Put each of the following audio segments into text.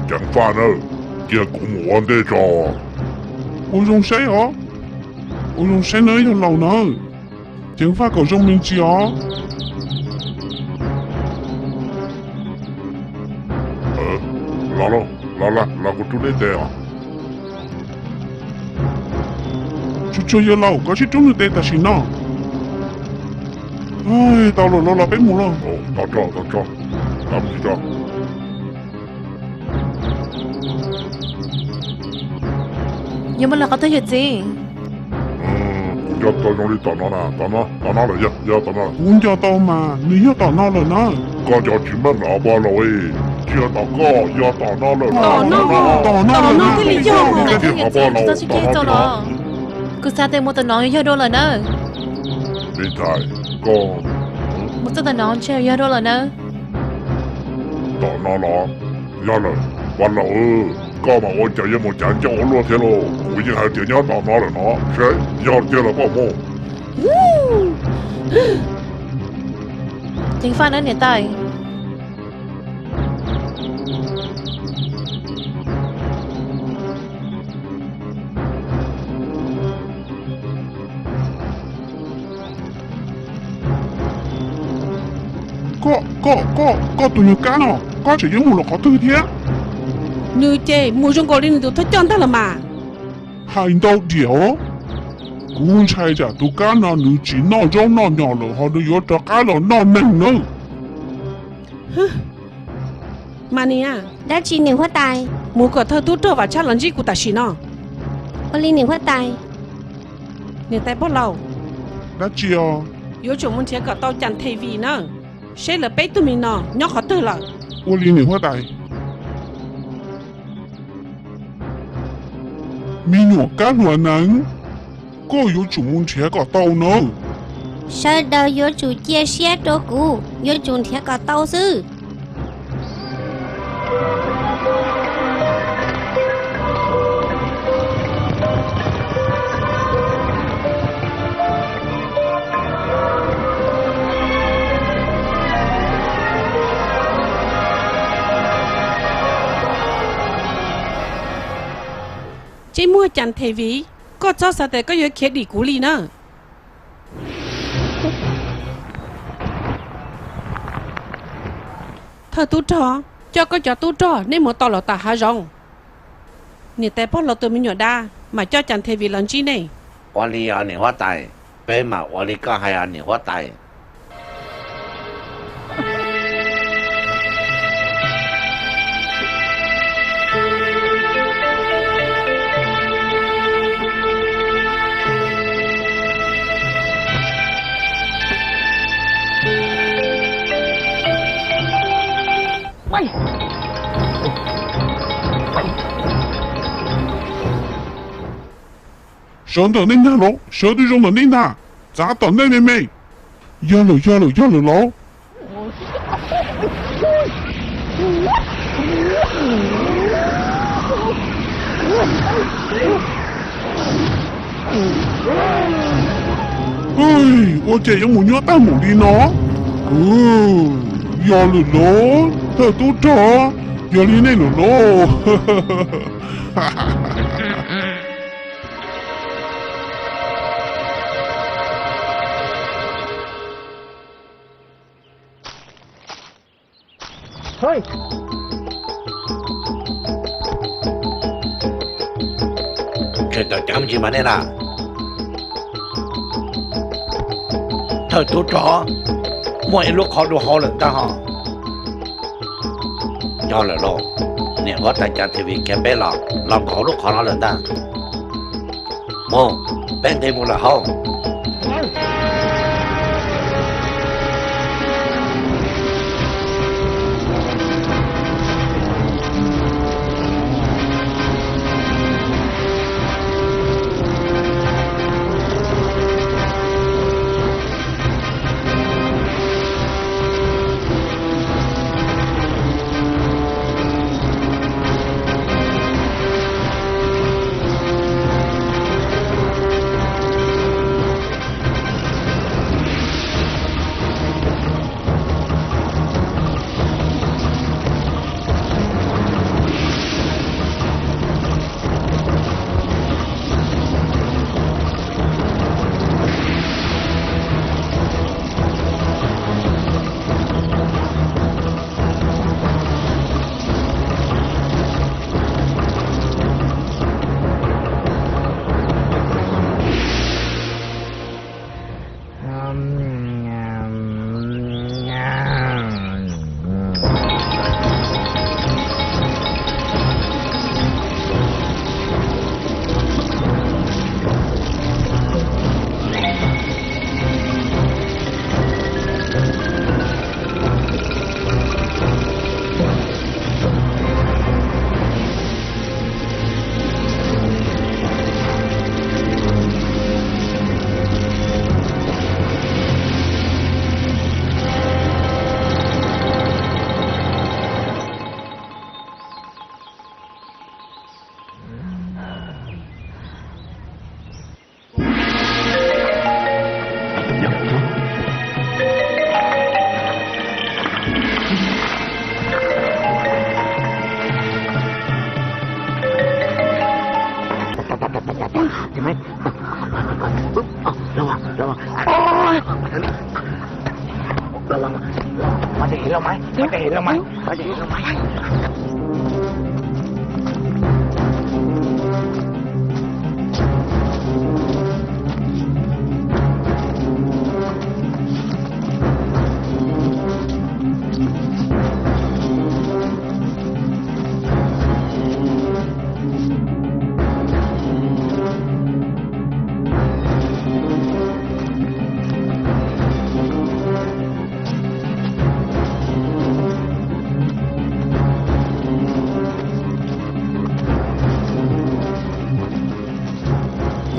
Ceev faj nawb, cia kuv mus ua ntej tso. Ua zoo saib os, ua zoo saib nawb yawg laus nawb. Ceev faj kom zoo me ntsis os. Los, los, los, los kuv rub nej tes os. Tsuag tsuag yawg laus, koj sib rub nws tes tam sim no. Tau lawm los, los peb mus lauj. Tau tso, tau tso, tau mus tso. Yog muaj lawv qhov twg yawm txiv? Kuv nco tau zoo li tom no na, tom no, tom no lawm, yog, yog tom no lawm. Kuv nco tau mas nws yog tom no lawm na. Koj nco tsis meej lawm os pog laus, tsis yog tom koj, yog tom no lawm na. Tom no, tom no lawm na. Tom no thiaj li yog. Tsis txhob sib ceg txog los. Kuv xav tias mus tom no yog dua lawm na. Me ntxhais, koj mus txog tom no ntshe yog dua lawm na. Tom no los? Yog lawm, pog laus, koj mas ua cas yuav mus cav ncauj ua luaj thiab lauj. Kuv yeej hais tias nyob tom no lawm no, seb yog tiag los koj mus. Ceev faj nawb niam tais. Koj, koj, koj, koj tus nyuag kab no, koj tseem yuav mus lawm qhov twg thiab? Nws ces mus zoo nkaus li nws tus thawj coj ntag los mas. Hais ntau diam os. Kuv ntshai tsam tus kab no nws tsis noj zaub noj nyos lawm ho nws yuav rov qab los noj neeg nawb. Mas niam. Dab tsi niam huab tais? Mus kom thawj tub rog Vam Tshaj los ntsib kuv tam sim no. Ua li niam huab tais. Niam tais pog laus. Dab tsi os? Yuav tsum mus nrhiav kom tau Cas Them Vim na, seb lawv peb tug me no nyob qhov twg lawm. Ua li niam huab tais. Me nyuam kab hluas nees, koj yuav tsum mus nrhiav kom tau nawb. Sawv daws yuav tsum cia siab rau kuv, yuav tsum nrhiav kom tau xwb. Ntsej muag Cas Them Vim, koj txhob xav tias koj yuav khiav dim kuv li na. Thawj tub rog, coj koj cov tub rog nej mus tau los tom hav zoov. Niam tais pog laus tus me nyuam dab mam coj Cas Them Vim los ntsib nej. Ua li os niam huab tais, peb mam ua li koj hais os niam huab tais. Sawv ntawm nej ntag los, sawv twb zoo ntawm nej ntag, txav tom ntej me me. Yog lawm, yog lawm, yog lawm los. Ua cas yuav mus nyuaj tag mus li no? Yog lawm los, thawj tub rog, yog li nej lawm los. Tseem tawm ceev tsis mas nej na. Thawj tub rog, muaj ib lub qhov dua hauv lawm ntag ho. Yog lawm lauj, niam huab tais Cas Them Vim khiav peb los, los nkaum hauv lub qhov no lawm ntag. Mus, peb nqis mus lawm hauv.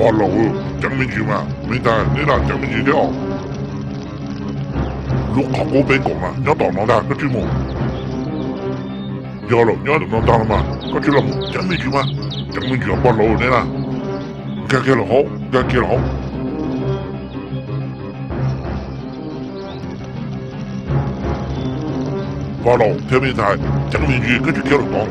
Pog laus, ceeb me ntsis mas, me ntag, neb lam ceeb me ntsis thiab os. Lub qhov qub peb koom mas nyob tom no ntag, koj tsis mus. Yog lawm, nyob tom no ntag los mas koj tsis los mus, ceeb me ntsis mas, ceeb me ntsis os pog laus neb na. Nkag kiag los hauv, nkag kiag los hauv. Pog laus thiab me ntxhais, ceeb me ntsis, koj tsis khiav los tod.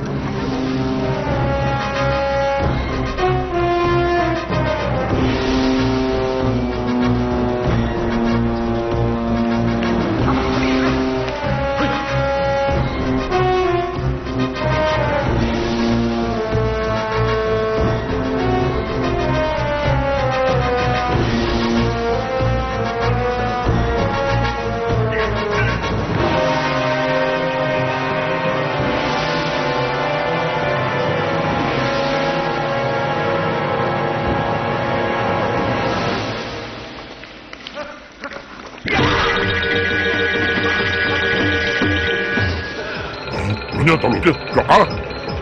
Lawv nyob tau lawm thiab, rov qab.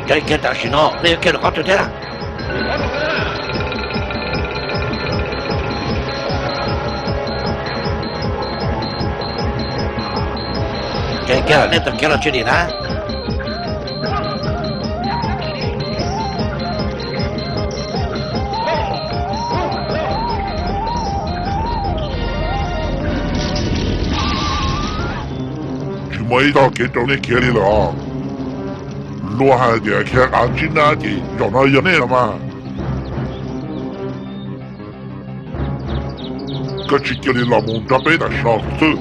Ces kiag tam sim no nej yuav kiag rov qab twg thiab? Ces kiag nej tau kiag los tsis dim na. Tsis muaj ib txoj kev rau nej khiav li lawm os. Luag hais tias khiav qav tsib nab ces zaum no yog nej los mas. Koj tsis cia li los mus nrog peb tam sim no xwb.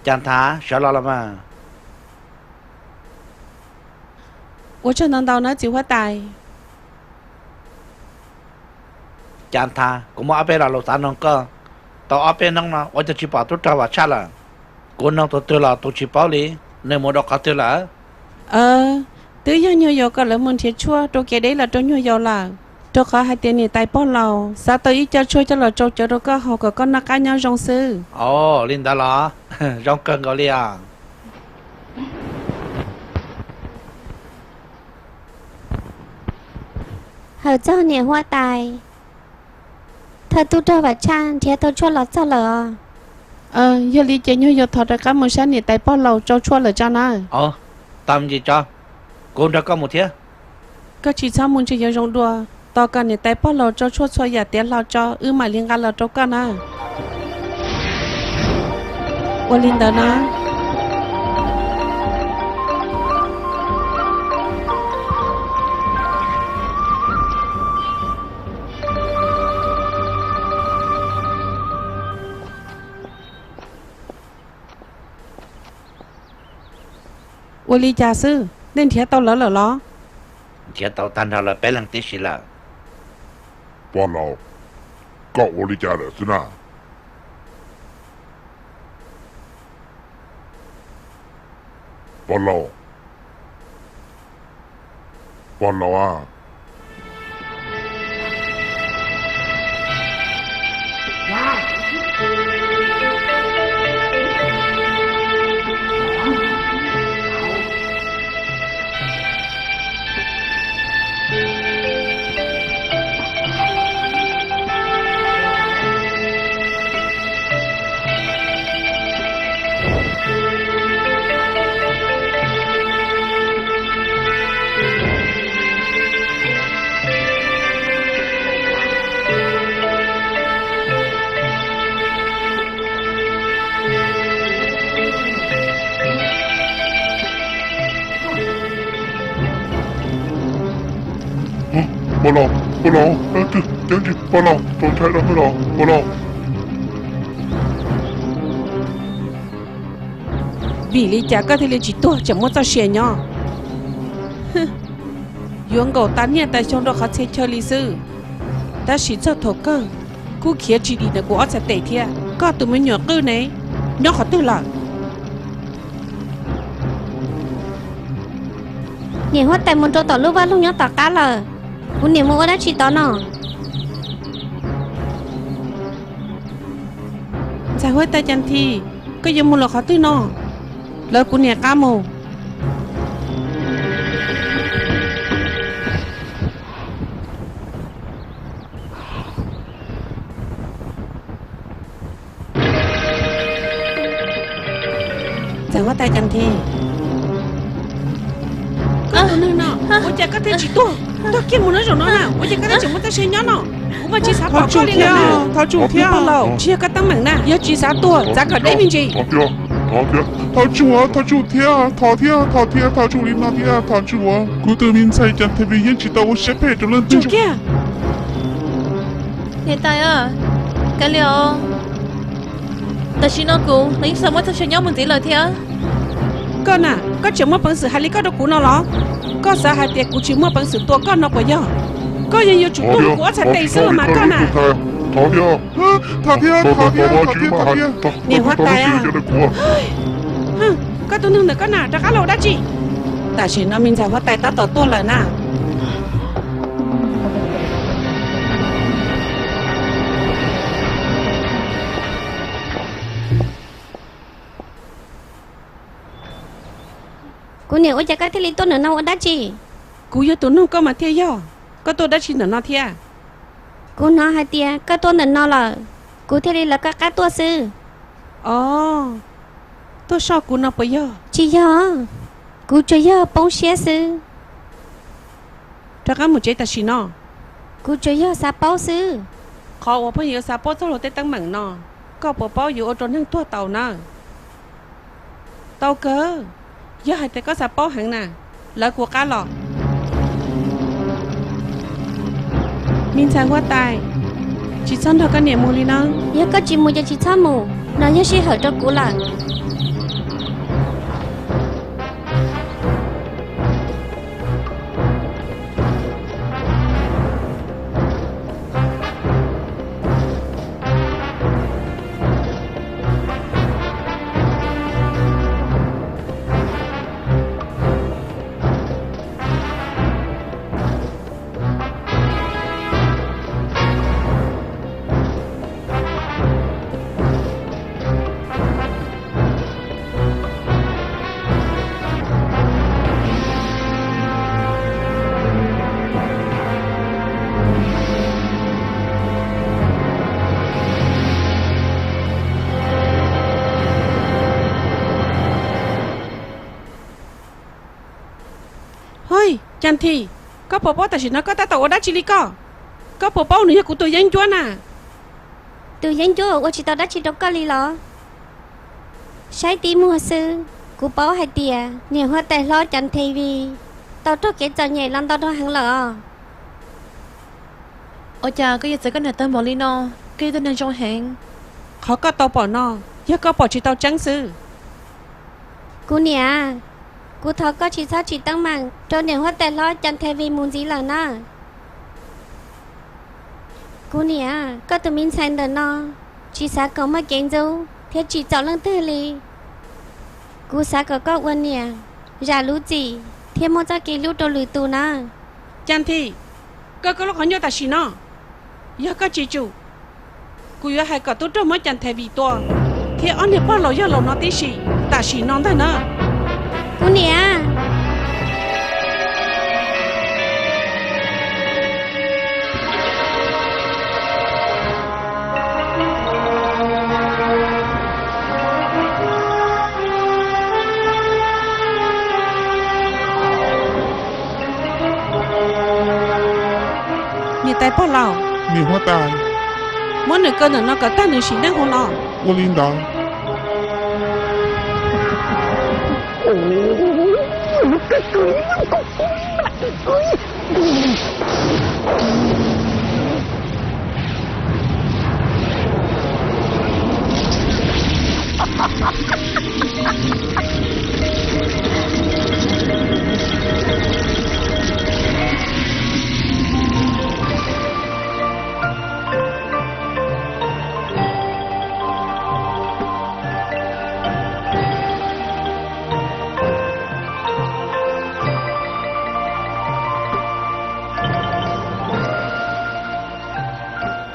Cas Nthav, sawv los los mas. Ua tsaug ntau ntau nawb txiv huab tais. Cas Nthav, kuv muaj ob peb lo lus xav noog koj. Tau ob peb hnub no ua cas tsis pom tub rog Vam Tshaj lawm? Kuv noog tus twg los tus tsis paub li, nws mus rau qhov twg lawm? Twb yog nyuag yaus kom lawv mus nrhiav tshuaj rau kev deb los rau nyuag yaus lawm, rau qhov hais tias niam tais pog laus xav tau ib co tshuaj coj los tsau cawv rau koj haus kom koj noj qab nyob zoo xwb. Ov, li ntawd los? Zoo kawg nkaus li os. Hawm txog niam huab tais, thawj tub rog Vam Tshaj nrhiav tau tshuaj los txog lawm os. Yog li ces nyuag yaus thov rov qab mus saib niam tais pog laus tsau tshuaj lawm tso nawb. Ov, tau me ntsis tso, kuv nrog koj mus thiab. Koj tsis txhob mus ntsej yog zoo dua, tos kom niam tais pog laus tsau tshuaj txhua yam tiav hlo tso wb mam li nqa los rau koj nawb. Ua li ntawd na. Ua li cas xwb, nej nrhiav tau lawv lawm los? Nrhiav tau tag nrho lawv peb leeg tib si lawm. Pog laus, koj ua li cas lawm xwb na? Pog laus, pog laus a. Pog laus, pog laus, twb ceeb tsis pog laus, txaus ntshai rau pog laus, pog laus. Vim li cas koj thiaj li tsis tuag tseem muaj txoj sia nyob? Yuav nkaum tas niaj tas xyoo rau qhov txhia chaw li xwb. Tab sis txog thaum kawg kuj khiav tsis dim ntawm kuv ob txhais tes thiab. Koj tus me nyuam qwj ne, nyob qhov twg lawm? Niam huab tais mus rau tom lub vaj loog nyob tom qab lawm. Kuv niam mus ua dab tsi tod no? Ntxhais huab tais Cas Thi, koj yuav mus lawm qhov twg no? Lawv kuv niam qab mus. Ntxhais huab tais Cas Thi, koj tus neeg no, ua cas koj thiaj tsis tuag? Tuag kiag mus no zaum no na, ua cas koj thiaj tseem muaj txoj sia nyob no? Kuv mas tsis xav pom koj li lawm na. Thov tsum thiab, tsis yog koj teeb meem na, yog tsis xav tuag txav kom deb me ntsis. Thov tsum, thov tsum thiab, thov thiab, thov thiab, thov tsum li no thiab, thov tsum. Kuv tus me ntxhais Cas Thi Vij yeej tsis tau ua siab phem rau leej twg kiag. Niam tais, kav liam, tam sim no kuv los yeej xav muaj txoj sia nyob mus ntxiv lawm thiab. Koj na, koj tseem muaj peev xwm hais li koj rau kuv no los? Koj xav hais tias kuv tsis muaj peev xwm tua koj no puas yog? Koj yeej yuav tsum tuag kuv ob txhais tes xwb los mas koj na. Thov thiab, thov thiab, thov thiab. Niam huab tais, koj tus neeg ntawm koj na rov qab los ua dab tsi? Tam sim no me ntxhais huab tais tab tom tuaj lawm na. Kuv niam, ua cas koj thiaj li tuaj ntawm no ua dab tsi? Kuv yog tus nug koj mas thiaj yog. Koj tuaj dab tsi ntawm no thiab? Kuv hnov hais tias koj tuaj ntawm no lawm, kuv thiaj li lawv koj qab tuaj xwb. Os, tuaj soj kuv no puas yog? Tsis yog, kuv tsuas yog poob siab xwb. Rov qab mus tsev tam sim no. Kuv tsuas yog xav paub xwb. Qhov uas pheej yuav xav paub txog luag tej teeb meem no, koj puas paub yuav ua rau neeg tuag tau na? Tau kawg, yog hais tias koj xav paub heev na, lawv kuv qab los. Me ntxhais huab tais, tsis txhob nrog koj niam mus li na. Yog koj tsis mus ces tsis txhob mus, no yog sij hawm rau kuv lawm. Hwj, Cas Thi, koj puas paub tam sim no koj tab tom ua dab tsi li koj? Koj puas paub nws yog kuv tus yeeb ncuab na? Tus yeeb ncuab ua tsis tau dab tsi rau koj li los? Saib tib muag xwb, kuv paub hais tias niam huab tais hlob Cas Thi Vij tau raug kev txom nyem los ntau dhau heev lawm os. Ua cas koj yuav txawv koj niam tag npaum li no? Koj yog tus neeg zoo heev. Qhov koj tau pom no yog koj pom tsis tau tseeb xwb. Kuv niam, kuv thov koj tsis txhob tsim teeb meem rau niam huab tais hlob Cas Thi Vij mus ntxiv lawm na. Kuv niam, koj tus me ntxhais ntawm no tsis xav kom muaj kev ntxub thiab tsim txom leej twg li. Kuv xav kom koj ua niam zam lub txim thiab muaj txoj kev hlub rau lwm tus na. Cas Thi, koj koj lub qhov ncauj tam sim no, yog koj tsis tsum, kuv yuav hais kom tub rog muab Cas Thi Vij tua thiab ob niag pog laus yog laus no tib si tam sim no ntag na. Kuv niam. Niam tais pog laus, niam huab tais, muab nws kaw ntawm no kom tag nws sim neej hauv no. Ua li ntawd.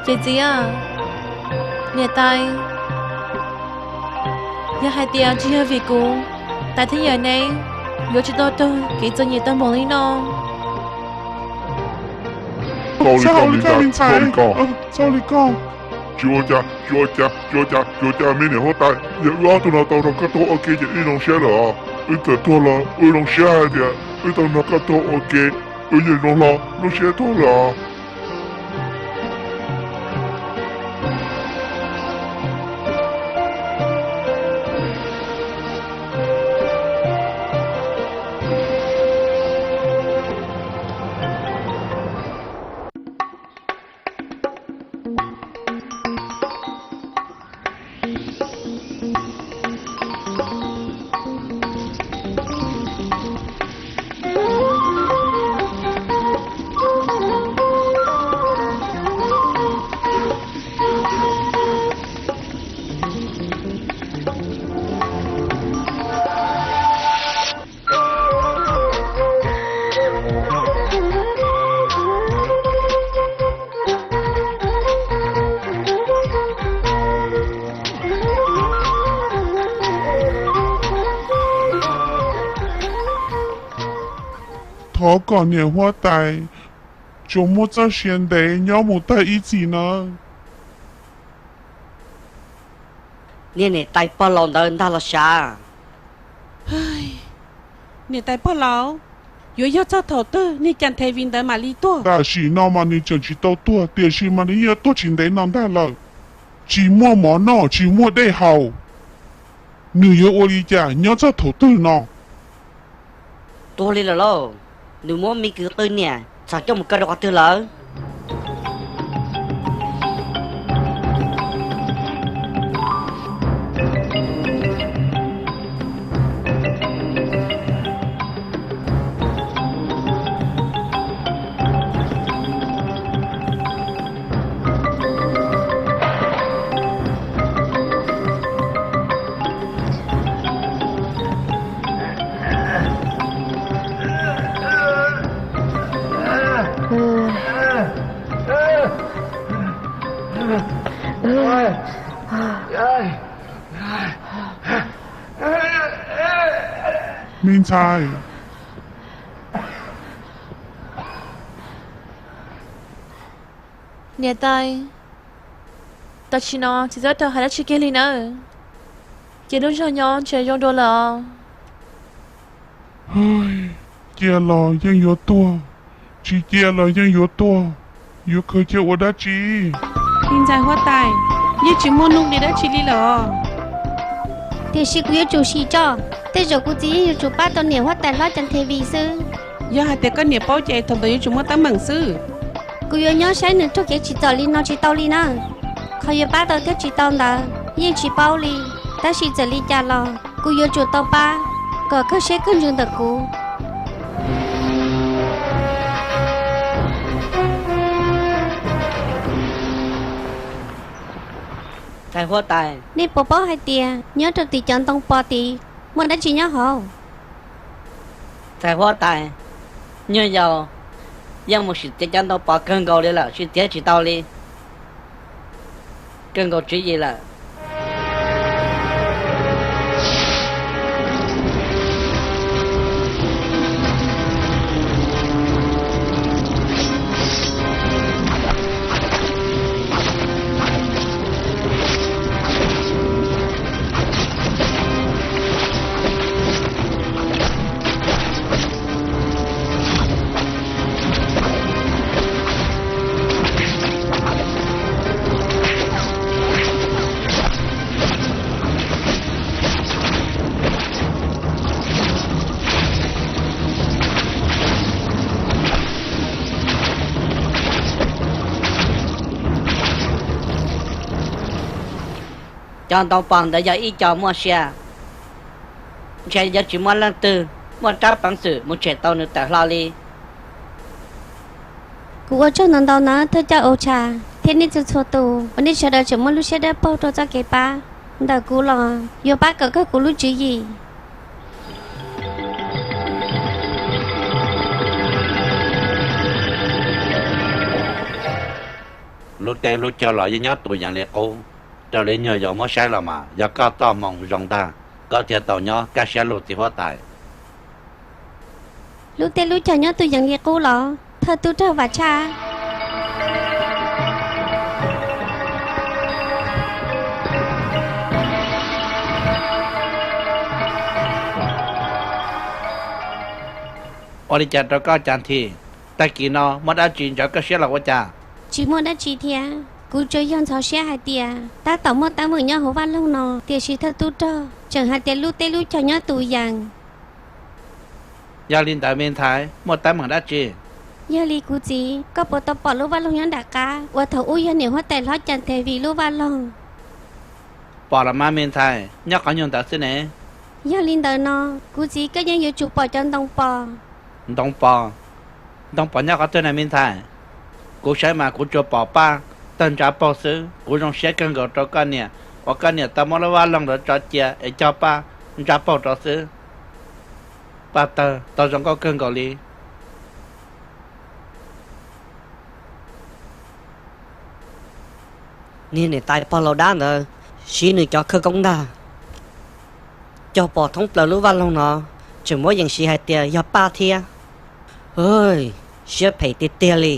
Ces txiv, niam tais, yog hais tias tsis yog vim kuv, tais thiab yawm neb yuav tsis tau raug kev txom nyem tau npaum li no. Txhob ua li ko, txhob ua li ko. Tsis ua cas, tsis ua cas, tsis ua cas, tsis ua cas me niam huab tais, yog wb ob tug no tau nrog koj tuaj ua ke ces wb zoo siab lawm os. Wb txawm tuag los wb zoo siab hais tias wb tau nrog koj tuaj ua ke, wb yeej zoo hlo lub siab tuag lawm os. Thov kom niam huab tais tsuas muaj txoj sia ntev nyob mus tag ib txhis na. Niag niam tais pog laus ntawd ntag los sav. Niam tais pog laus, yuav yog txog thaum twg niag Cas Nthis Vis ntawd mam li tuag? Tam sim no mas nws tseem tsis tau tuag, tiam sis mas nws yeej yuav tuag tsis ntev no ntag lawm. Tsis muaj mov noj, tsis muaj dej haus, nws yuav ua li cas nyob txog thaum twg no? Tuag li lawm lauj. Nws muab me kwv qw niam txhom coj mus kaw rau qhov twg lawm? Me ntxhais. Niam tais, tam sim no tsis txhob rau hais dab tsi kiag li nawb. Cia lub zog nyob ntshe zoo dua lawm os. Cia los yeej yuav tuag, tsis cia los yeej yuav tuag, yuav khaws cia ua dab tsi? Me ntxhais huab tais, yeej tsis muaj nuj nqis dab tsi li lawm os. Tiam sis kuv yuav tsum sim tso, tej zaum kuv txiv yeej yuav tsum pab tau niam huab tais hlob Cas Nthis Vis xwb. Yog hais tias koj niam paub ces thaum ntawd yuav tsum muaj teeb meem xwb. Kuv yuav nyob saib nws raug kev tsim txom li no tsis tau li na. Qhov yuav pab tau thiab tsis tau ntawd yeej tsis paub li, tab sis txawm li cas los kuv yuav tsum tau pab kom kawg siab kawg ntsws ntawm kuv. Ntxhais huab tais, nej puas paub hais tias nyob rau tim cov ntoo pos tid muaj dab tsi nyob hauv? Ntxhais huab tais, nyuag yaus yeej mus sim txiav cov ntoo pos kawg nkaus li lawm, sim txiav tsis tau li, kawg nkaus tswv yim lawm. Cov ntoo pos ntawd yog ib co muaj sia, ntshe yuav tsis muaj leej twg muaj rab peev xwm mus tshem tau nws tawm hlo li. Kuv ua tsaug ntau ntau na thawj coj Au Tshas thiab nej txhua txhua tus uas nej sawv daws tseem muaj lub siab dawb paug rau txoj kev pab. Ntawm kuv los yuav pab kom kawg kuv lub tswv yim. Lub teb lub chaw los yeej nyob tus yees li qub, raws li nyuag yaus muab saib los mas yog koj txoj hmoo zoo ntag, koj thiaj tau nyob kaj siab lug txiv huab tais. Lub teb lub chaw nyob tus yees li qub los? Thawj tub rog Vam Tshaj. Ua li cas rau koj Cas Nthi, tag kis no muaj dab tsi ntxhov koj siab los ua cas? Tsis muaj dab tsi thiab, kuv tsuas yog ntxhov siab hais tias tab tom muaj teeb meem nyob hauv vaj loog no, tiam sis thawj tub rog tseem hais tias lub teb lub chaw nyob tus yees. Yog li ntawd me ntxhais, muaj teeb meem dab tsi? Yog li kuv txiv, koj puas tau pom lub vaj loog nyob nram qab uas thaum ub yog niam huab tais hlob Cas Nthi vim lub vaj loog? Pom los mas me ntxhais, nyob qhov nyuag ntawd xwb ne. Yog li ntawd no, kuv txiv koj yeej yuav tsum pom cov ntoo pos. Ntoo pos? Ntoo pos nyob qhov twg na me ntxhais? Kuv saib mas kuv tsuas pom paj tawg ntsa paug xwb. Kuv zoo siab kawg nkaus rau koj niam uas koj niam tau muab lub vaj loog ntawd tso cia es cog paj ntsa paug rau xwb. Paj tawg tau zoo nkauj kawg nkaus li. Niag niam tais pog laus dab ntawd siv nws cov khawv koob ntag, cog pom thoob plaws lub vaj loog no, tseem muab yees siv hais tias yog paj thiab. Siab phem tiag tiag li.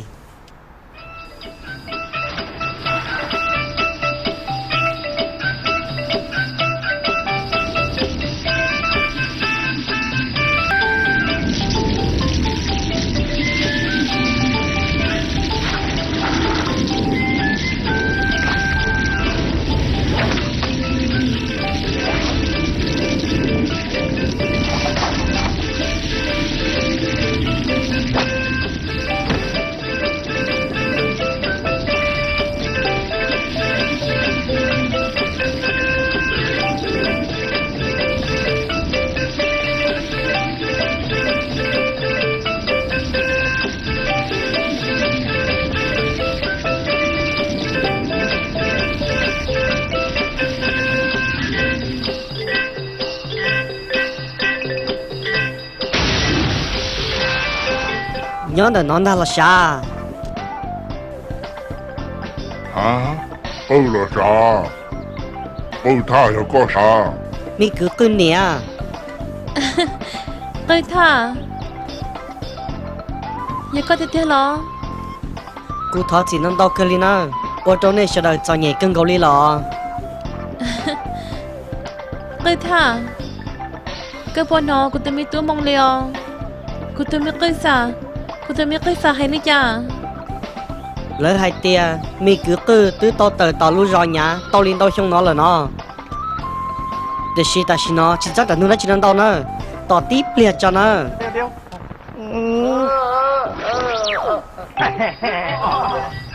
Nyob ntawm no ntag los sav? Qwj los sav? Qwj Thaj yog koj sav? Me kwv Qwj niam. Qwj Thaj, yog koj tiag tiag los? Kuv thov txim ntau ntau kawg li nawb, ua rau nej sawv daws txom nyem kawg nkaus li los. Qwj Thaj, koj puas hnov kuv tus me tub moo li os? Kuv tus me qwj xas, kuv tus me qwj xas hais li cas? Lawv hais tias me kwv Qwj twb tau tawm tom lub zos Nyav tau li ntau xyoo no lawm no. Tiam sis tam sim no tsis txhob rawm nug dab tsi no ntau na, tos tib pliag tso na.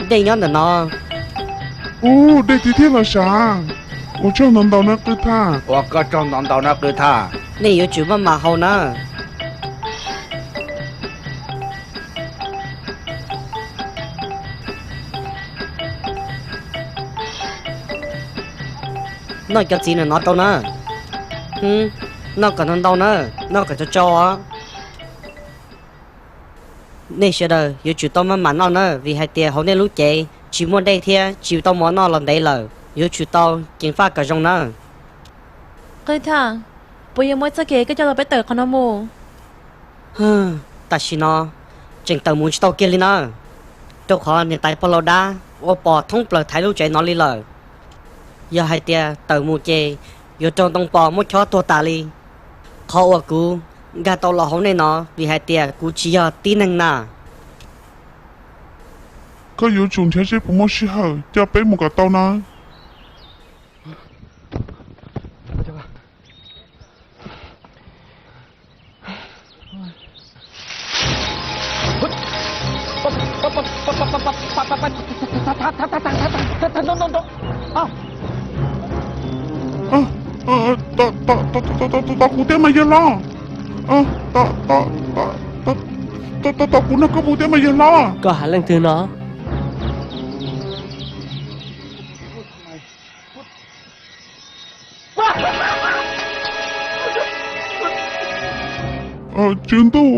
Dej nyob ntawm no. Ub, dej tiag tiag los sav? Ua tsaug ntau ntau na Qwj Thaj. Ua koj tsaug ntau ntau na Qwj Thaj. Nej yuav tsum maj mam haus na. Noj cov txiv ntawm no rau na. Noj kom ntau ntau na, noj kom tsau tsau os. Nej sawv daws yuav tsum tau maj mam noj na, vim hais tias hauv nej lub cev tsis muaj dej thiab tsis tau mov noj los ntev lawm, yuav tsum tau ceev faj kom zoo na. Qwj Thaj, puas yuav muaj ib txoj kev koj coj tau peb tawm qhov no mus? Tam sim no tseem tawm mus tsis tau kiag li na, rau qhov niam tais pog laus dab ua pos thoob plaws thaiv lub tsev no li lawm. Yog hais tias tawm mus ces yuav raug ntoo pos muab chob tuag tas li. Qhov uas kuv nkag tau los hauv nej no vim hais tias kuv tsis yog tib neeg na. Koj yuav tsum nrhiav seb puas muaj sij hawm coj peb mus kom tau na. Tos kuv thiab mas yawg hlob. Tos kuv nrog koj mus thiab mas yawg hlob. Koj hais leej twg no? Tswv ntuj,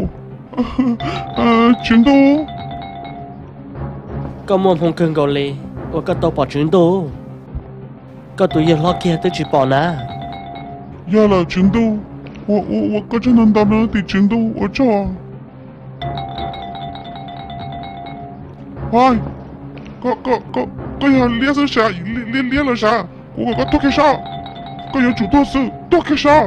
tswv ntuj. Koj muaj hmoo kawg nkaus li. Ua koj tau pom tswv ntuj, koj tus yawg hlob kiag twb tsis pom na. Yog lawm tswv ntuj, ua ua ua koj tsaug ntau ntau no tim tswv ntuj ua tsaug. Hais, koj koj koj koj yog liab xwb sav, liab liab los sav, kuv kom koj tuag kiag sav, koj yuav tsum tuag xwb, tuag kiag sav.